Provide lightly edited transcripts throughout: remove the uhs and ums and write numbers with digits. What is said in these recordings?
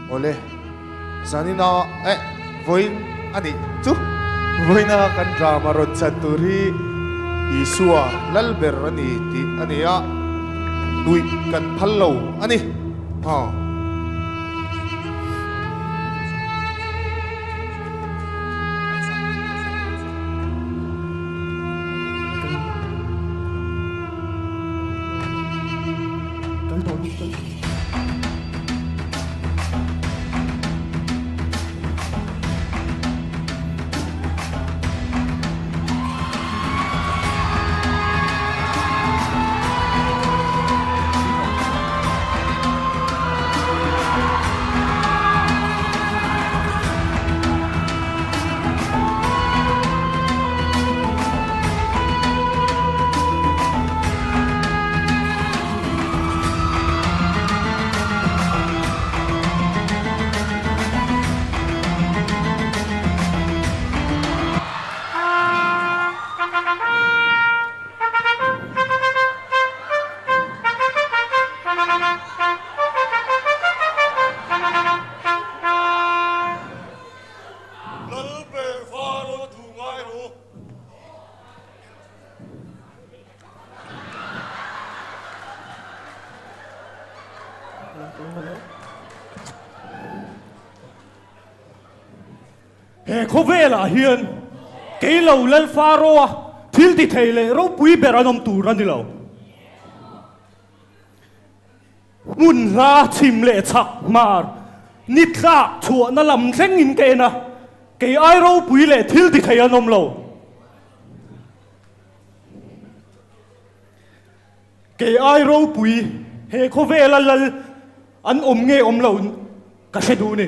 Awle, zanina eh vawiin a nih chu. Vawiina kan drama rawn chan tur hi Isua lal ber a ni tih a ni a, nuih kan phal lo a ni. Aw. Lalber Faro thu ngai ru. He khawvelah hian kei lo Lal Faro-a thil ti thei leh ropui ber an awm tur a ni lo. Hmun hla chhim leh chhak hmar ni tlak chhuahna lam thlengin ka en a, kei ai ropui leh thil ti thei an awm lo. Kei ai ropui he khawvela lal an awm nge awm lo ka hre duh ni.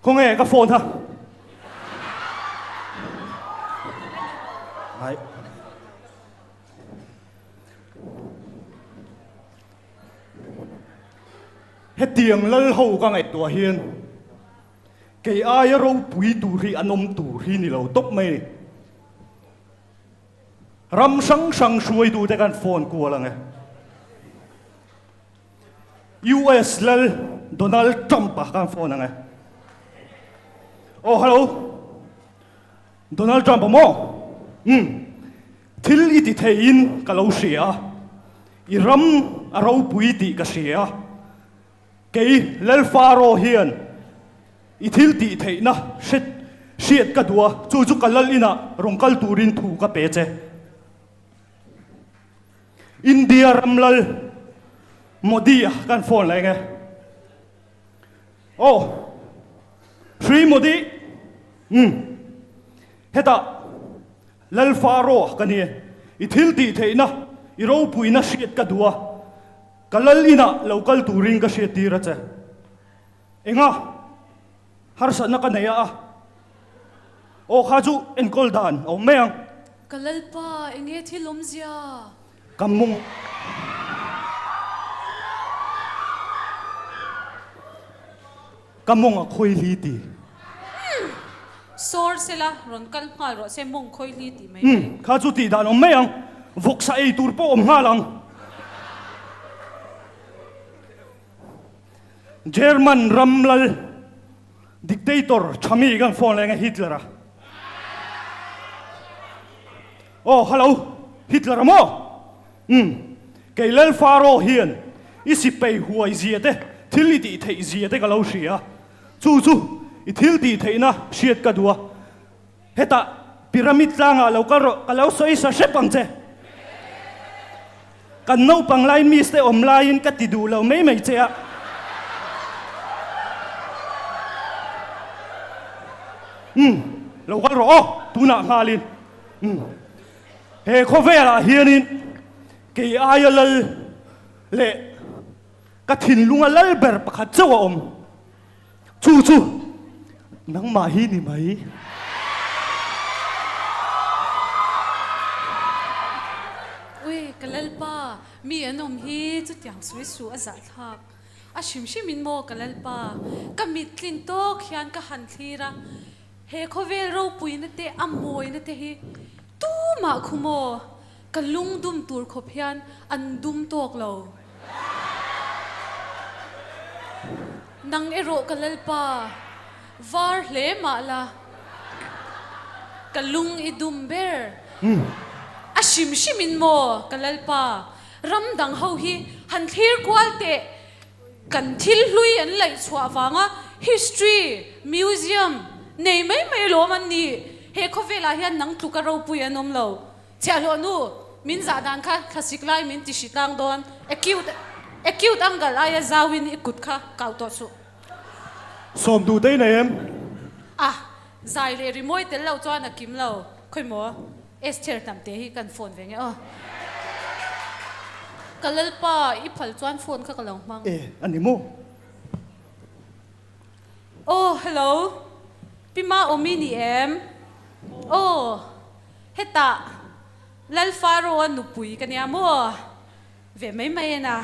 Khawnge ka phone ha. Ai. Hetiang lal ho ka ngaihtuah hian kei aia ropui tur hi an awm tur hi ni lo tawp mai ni. Ram hrang hrang hruaitute kan phone kual ang e. US lal Donald Trump-a kan phone ang e. Oh, hello. Donald Trump-a maw? Umm. Thil i ti theiin ka lo hria a, i ram a ropui tih ka hria. Kei Lal Faro hian i thil tih theihna hre hriat ka duh a, chu chu ka lal inah rawn kal turin thu ka pe che. India ram lal Modi-a kan phone leh eng e? Aw, Shri Modi, umm, hetah Lal Faro ka ni e, i thil tih theihna, i ropuina hriat ka duh a, Ka lal inah lo kal turin ka hriattir a che. Enga? Harsatna ka nei a a. Aw kha chu enkawl dan a awm mai ang. Ka lalpa, enge thil awmzia? Ka mawng. Ka mawng a khawi hli ti. Umm! Sawr sela, rawn kal nghal rawh se, mawng khawi hli ti mai mai. Umm, kha chu tih dan awm mai ang. Vawksa ei tur pawh awm nghal ang. German ram lal dictator Thami kan phone leh nge Hitler a? Aw, hello, Hitler a maw? Umm, kei Lal Faro hian i sipei huai zia te, thil i tih theih zia te ka lo hria. Chu chu i thil tih theihna hriat ka duh a. Hetah pyramid tlangah lo kal rawh, ka lo sawi sa hrep ang che. Kan naupang lai miss te awm laiin ka ti duh lo mai mai che a. Umm, lo kal rawh aw, tunah nghalin. Umm. He khawvelah hianin kei aia lal leh ka thinlunga lal ber pakhat chauh a awm. Chu chu nangmah hi ni mai. Ui, ka Lalpa, mi an awm hi chutiang sawi suh a zahthlak. A hrim hrimin maw ka Lalpa, ka mit tlin tawk hian ka han thlir a, He khawvel ropuina te a mawina te hi tumah khu maw ka lung dum tur khawp hian an dum tawk lo. Nang erawh ka Lalpa, var hle mah la, ka lung i dum ber. A hrim hrimin maw ka Lalpa, ram dang ho hi han thlir kual teh. Kan thil hlui an laih chhuah vanga history museum nei mai mai lawm an ni. He khawvelah hian nang tluka ropui an awm lo. Chhiahhlawh nu, min zah dan kha thlasik lai min ti hri tlang dawn. Acute acute angle aia zauin i kut kha kau tawh suh. Sawm duh te i nei em? A, zai leh rimawi tel lo chuan a kim lo. Khawi maw? Esther hnamte hi kan phone ve nge aw. Ka Lalpa, i phal chuan phone kha ka lo hmang. E, a ni maw? Aw, hello. Pi Maawmi ni em? Aw, hetah Lal Faro-a nupui ka nia maw? Ve mai mai en a.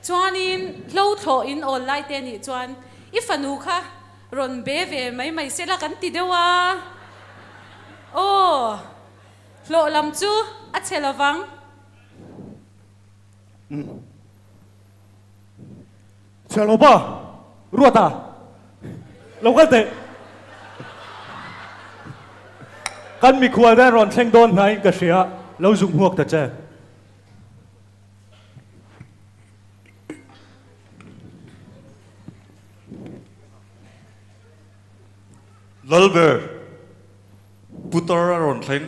Chuanin hlo thlawh in awl lai te nih chuan i fanu kha rawn be ve mai mai se la kan ti deuh a. Aw, hlawh lam chu a chhe lovang. Umm. Chhe lo pa, Ruata, lo kal teh. Kan mikhual te rawn thleng dawn hnaiin ka hria, lo zuk hmuak ta che. Lalber, putar a rawn thleng.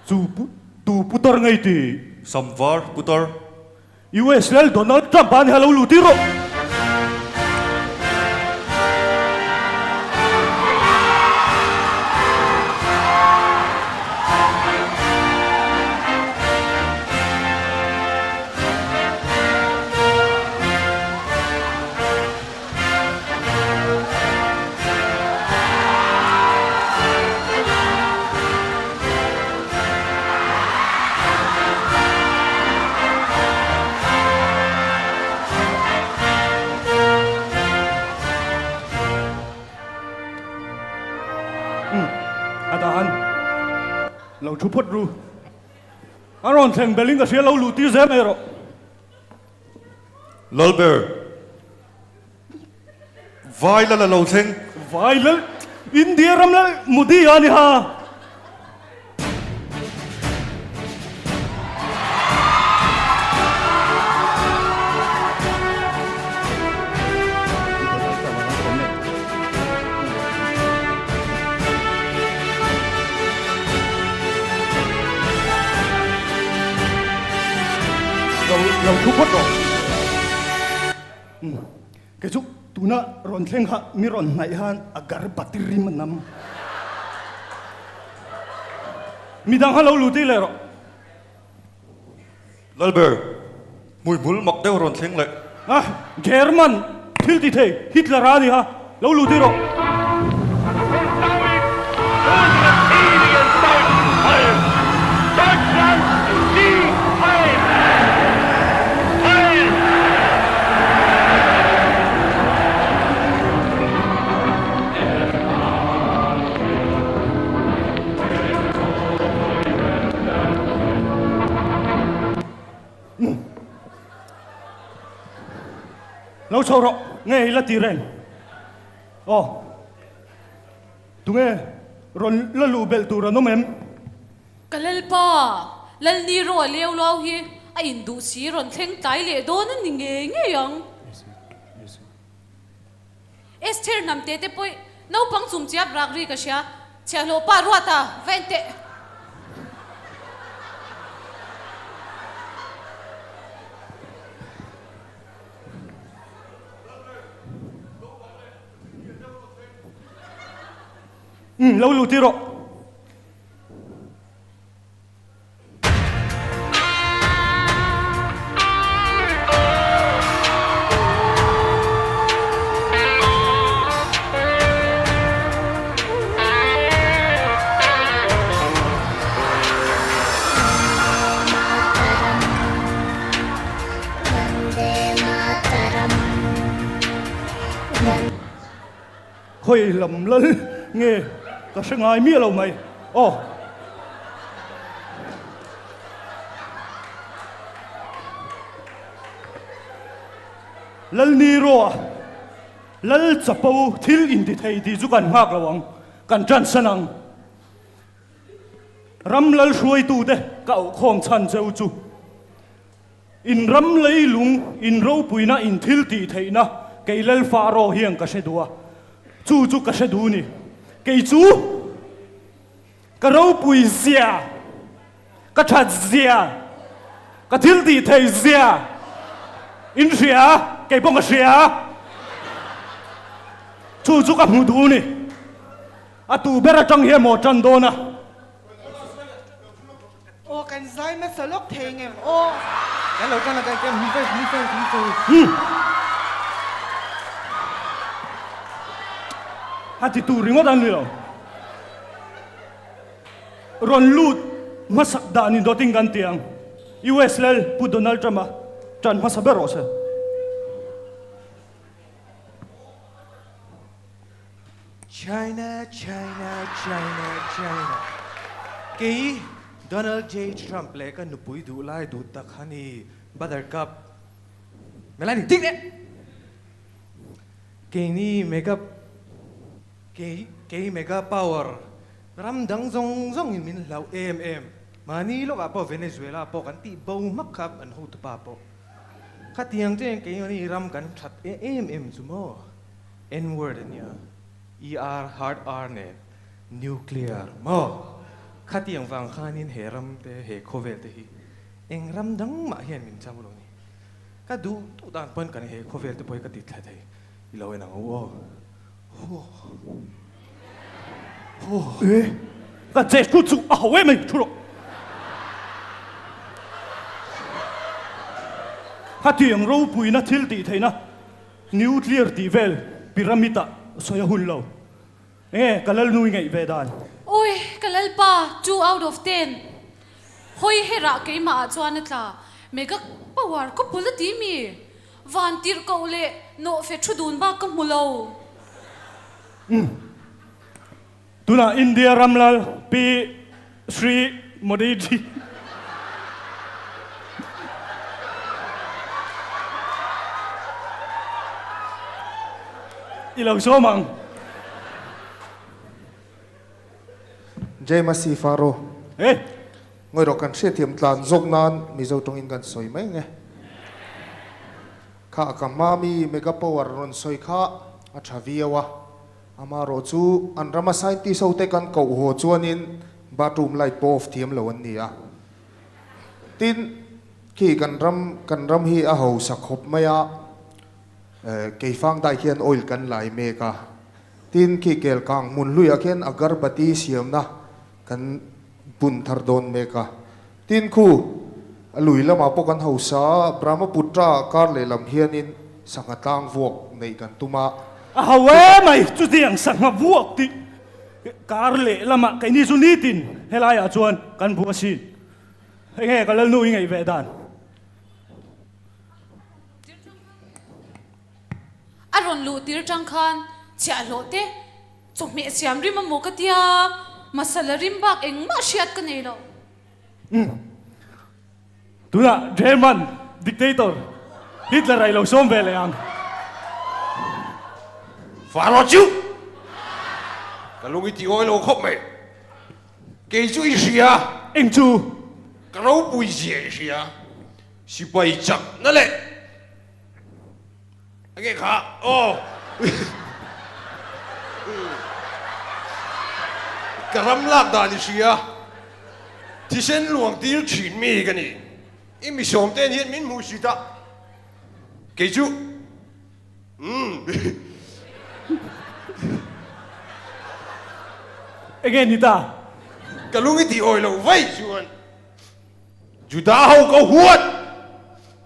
Chu tu putar ngei ti? Samvar putar. US lal Donald Trump a nia lo lut tir rawh. A dan lo thu phawt ru. A rawn thleng belin ka hria lo luh tir zel mai rawh. Lalber, Vai lal a lo thleng. Vai lal, India ram lal Modi a ni ha. Lo lo thu phawt rawh. Kei chu tuna rawn thleng kha mi rawn hnaih han a garbati rim a nam. Midang kha lo lut i leh rawh. Lalber, hmuihmul mak deuh rawn thleng leh. A, German thil ti thei Hitler a ni kha, lo lut i rawh. Lo chho rawh, nge i la ti reng? Aw, tunge rawn la luh belh tur an awm em? Ka Lalpa, Lalni rawh a leu lau hi a induh si rawn thleng tlai leh dawn a ni ngei ngei ang. Esther hnam te te pawih naupang chung chiap rak ri ka hria, chhiahhlawh pa Ruata va en teh. Umm lo lut i rawh. Khawi lam lal nge ka hre ngai miah lo mai aw. Lalni rawh a. Lal chapo thil intithei tih chu kan nghak lo ang, kan ṭansan ang. Ram lal hruaitute ka auhkhawm chhan cheu chu in ram leilung, in ropuina, in thil tih theihna kei lal Faro hian ka hre duh a, chu chu ka hre duh ni. Kei chu ka ropui zia, ka that zia, ka thil tih theih zia in hria, kei pawh ka hria. Chu chu ka hmu duh ni. A tu ber atang hian maw tan dawn a? Aw kan zai hmasa lawk thei ngem aw. Kan lo tan a kan kem mi first mi first mi first. A ti tur ringawt an ni lo. Rawn lut hmasak dan in dawt in kan ti ang. US lal Pu Donald Trump a tan hmasa ber rawh se. China, China, China, China. Kei Donald J. Trump leh ka nupui duh lai duh tak Honey Buttercup Melanie ding leh! Keini mega kei kei mega power ram dang zawng zawngin min hlauh em em. Mahni lawkah pawh Venezuela pawh kan tih bo hmak kha an hotupa pawh. Khatiang chen keimahni ram kan that em em chu maw? N-word a nia, ER, hard R nen, nuclear maw? Khatiang vang khanin he ram te, he khawvel te hi eng ram dang mah hian min chang lo ni. Ka duh duh dan pawn kan he khawvel te pawh hi ka ti thla thei i lo en ang u aw. Haw. Haw. E, ka che thu chu a ho em ai thu rawh. Khatiang ropuina thil tih theihna Nuclear tih vel pyramid ah sawi a hun lo. Enge ka lalnu i ngaih ve dan? Awi ka lalpa two out of ten hawi herah keimah ah chuan a tla mega power ka pul a ti mi van tirh koh leh nawh fe thu dun bak ka hmu lo. Umm tunah India ram lal Pi Shri Modi ji. I lo sawm ang. Jai Masih Faro. Eh. Ngawi rawh kan hriatthiam tlan zawk nan Mizo tawngin kan sawi mai nge. Kha ka hma mi mega power rawn sawi kha a tha viau a. Amaherawh chu an rama scientist ho te kan koh haw chuanin bathroom light pawh off thiam lo an ni a. Tin, khi kan ram kan ram hi a hausa khawp mai a, keifang dai khian oil kan lai mek a. Tin, khi kelkang hmun hluiah khian agarbati siamna kan bun thar dawn mek a. Tin, khu a lui lamah pawh kan hausa a, Brahmaputra kar lehlam hianin sangha tlang vuak neih kan tum a. A hau em ai, chutiang sangha vuak tih kar lehlamah keini chu nitin helaiah chuan kan bu asin. Enge ka lalnu i ngaih ve dan? A rawn luh tir tang khan chhiahhlawh te Chawhmeh siam rim amaw ka tia, masala rim bak engmah hriat ka nei lo. Umm. Tunah German dictator Hitler a i lo sawm ve leh ang. Faro chu ka lung i ti awi lo khawp mai. Kei chu i hria. Eng chu? Ka ropui zia i hria. Sipai chakna leh. Enge kha aw Ka ram lak dan i hria Thisen luang tir thin mi ka ni I mi sawm ten hian min hmuh sit a Kei chu umm Enge ni ta? Ka lung i tih awi loh vaih chuan Juda ho ka huat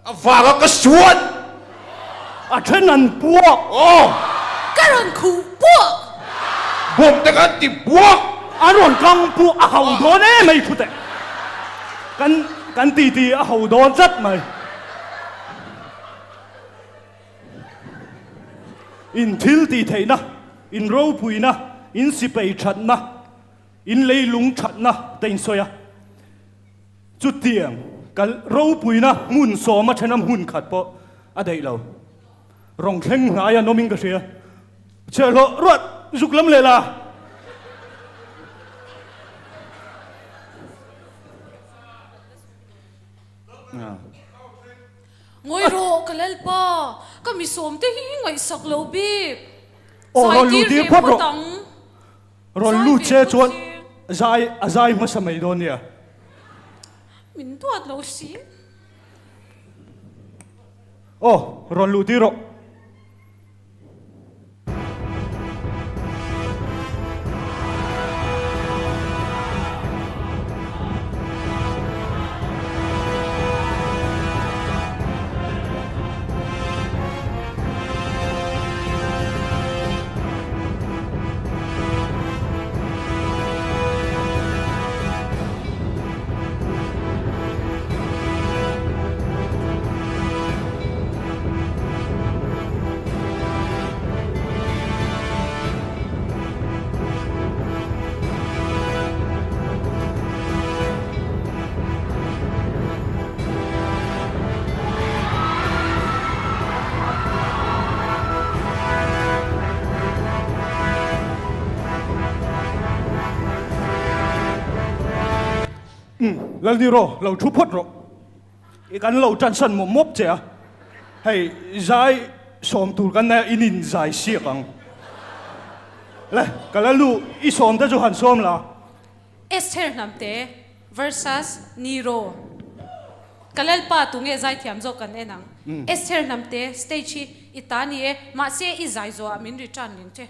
avanga ka suat. A then an puak. Aw. Ka rawn khuh puak. Bawm te khan ti puak. A rawn kang puak a ho dawn em mai thu teh. Kan kan ti ti a ho dawn tlat mai. In thil tih theihna, in ropuina, in sipei thatna. In leilung thatna te in sawi a, chutiang ka ropuina hmun sawma thena hmun khat pawh a daih lo. Rawng thleng hnai an awmin ka hria. Chhiahhlawh ruat zuk lam leh la. Ngawi rawh ka Lalpa, ka mi sawmte hi i ngaihsak lo bik. Aw Zai rawn tir lut tir ve phawt phawt rawh. ang. Rawn Zai lut ve che phawt chuan che. zai a zai hmasa mai dawn nia. Min duat lo si. Aw rawn luh tir rawh. Lalniro, lo thu phawt rawh. I kan lo ṭansan mawp mawp che a, hei zai sawm tur kan nei a, in in zai siak ang. Le, ka la lu, i sawm te chu han sawm la. Esther Hnamte versus Nero. Ka Lalpa tunge zaithiam zawk kan en ang. Esther Hnamte stage hi i ta ni e, mahse i zai zawhah min return ring che.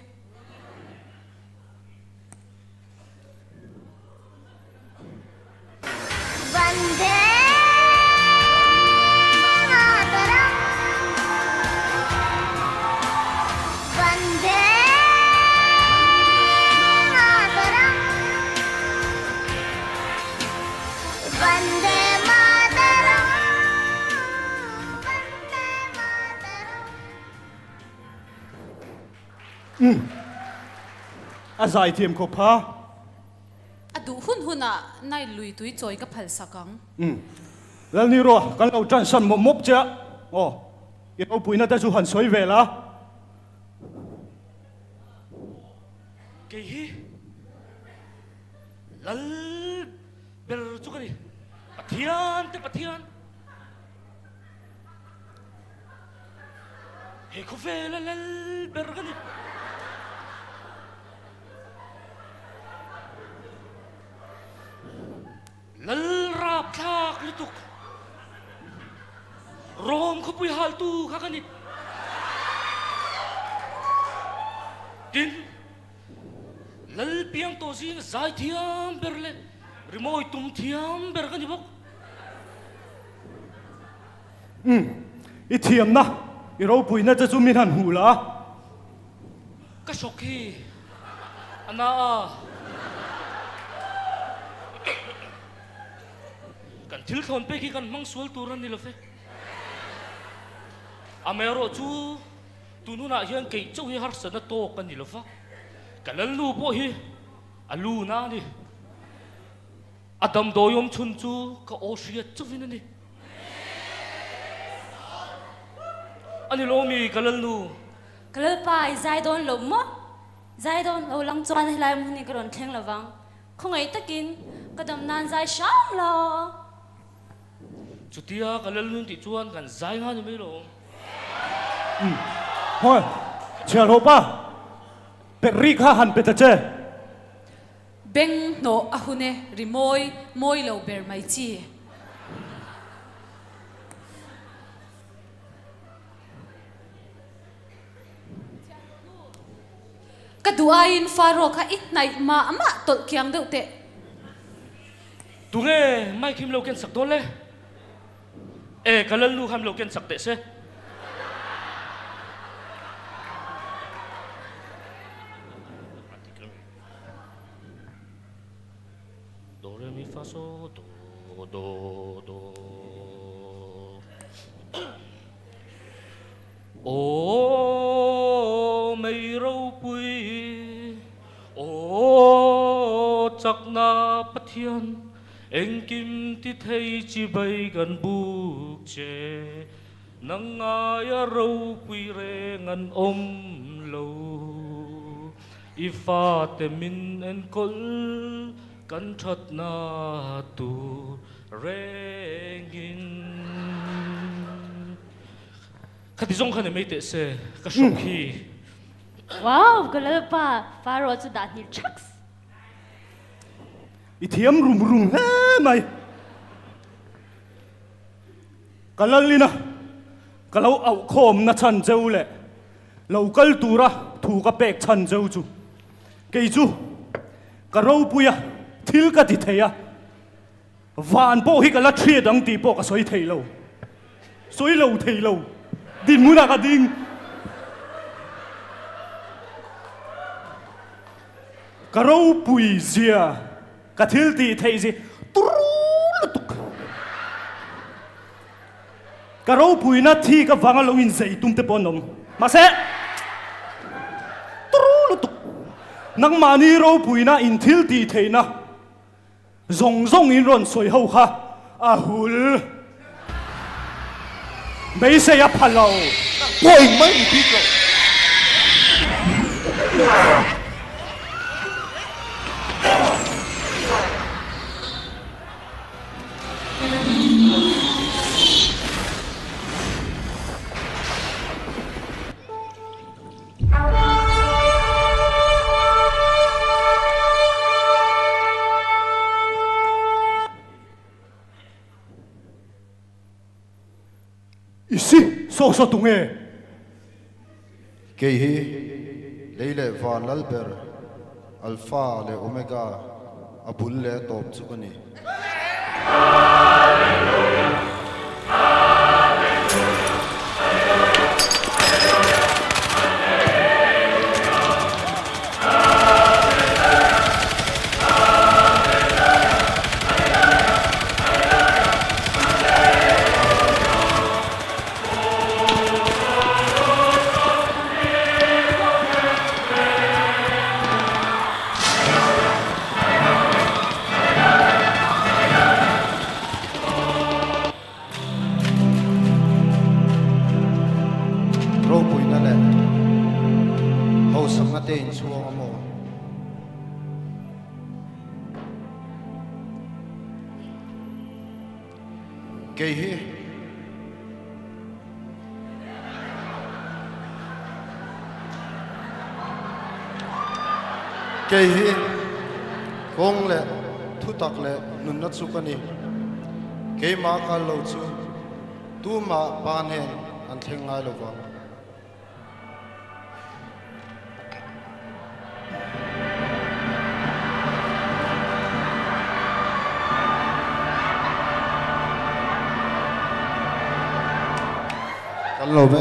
A zaithiam khawp ha. A duh hun hunah Nile lui tui chawi ka phal sak ang. Umm. Lalni ruah kan lo tan san mawp mawp che a, aw i ropuina te chu han sawi ve la. Kei hi Lal ber chu ka ni, Pathian te Pathian. He khawvela Lal ber ka ni. Lal rapthlak lutuk Rom khawpui haltu kha ka ni. Tin, Lal piang tawh zinga zaithiam ber leh rimawi tum thiam ber ka ni bawk. Umm, i thiamna, i ropuina te chu min han hmuh la a. Ka hrawk hi a na a, kan thil thlawn pek hi kan hmang sual tur a ni lo ve. Amaherawh chu tun hunah hian keih chauh hi harsatna tawk a ni lo va, ka lalnu pawh hi a lu na a ni. A damdawi awm chhun chu ka aw hriat chauhin a ni. A ni lo mi ka lalnu? Ka lalpa i zai dawn lo maw? Zai dawn lo lang chuan helai hmun hi ka rawn thleng lo vang. Khawngaih takin ka dam nan zai hram lo. Chutia ka lalnu tih chuan kan zai nga ni mai lo. Umm. Hawi, chhiarhlawh pa, pet ri kha han pe ta che. Beng hnawh a hun e, ri mawi, mawi lo ber mai chi. Ka duh aiin Faro kha i hnaih mah mah tawlh kiang deuh teh. Tunge mic hi milo ken sak dawn le? E ka lalnu kha milo ken sak teh se. Do re mi fa so do do do Aw mei ropui Aw chakna Pathian engkim ti thei chi bai kan buk che nang ngaia ropui reng an awm lo. I fate min enkawl kan thatna tur rengin. Khati zawng kha ni mai teh se, ka hrawk hi. Wow, ka Lalpa, Pharaoh chu dah hnih thaks. I thiam rum rum hle mai. Ka Lalina ka lo auhkhawm na chhan cheu leh lo kal tura thu ka pek chhan cheu chu kei chu ka ropui a, thil ka ti thei a, van pawh hi ka la thiat ang tih pawh ka sawi thei lo, sawi lo thei lo, dinhmunah ka ding. Ka ropui zia, ka thil tih theih zia turu lutuk. Ka ropuina thi ka vanga lo inzei tum te pawh an awm. Mahse, turu lutuk. Nangmahni ropuina in thil tih theihna zawng zawng in rawn sawi ho kha a hul. Beisei a pha lo. Pawh engmah ni bik lo. I si saw saw tunge? Kei hi lei leh van lal ber Alpha leh Omega a bul leh a tawp chu ka ni. Ropuina leh hausakna te inchhuang a maw? Kei hi Kei hi kawng leh thutak leh nunna chu ka ni. Keimah kal lo chu tumah pa hnen an thleng ngai lo vang. Kan lo ve.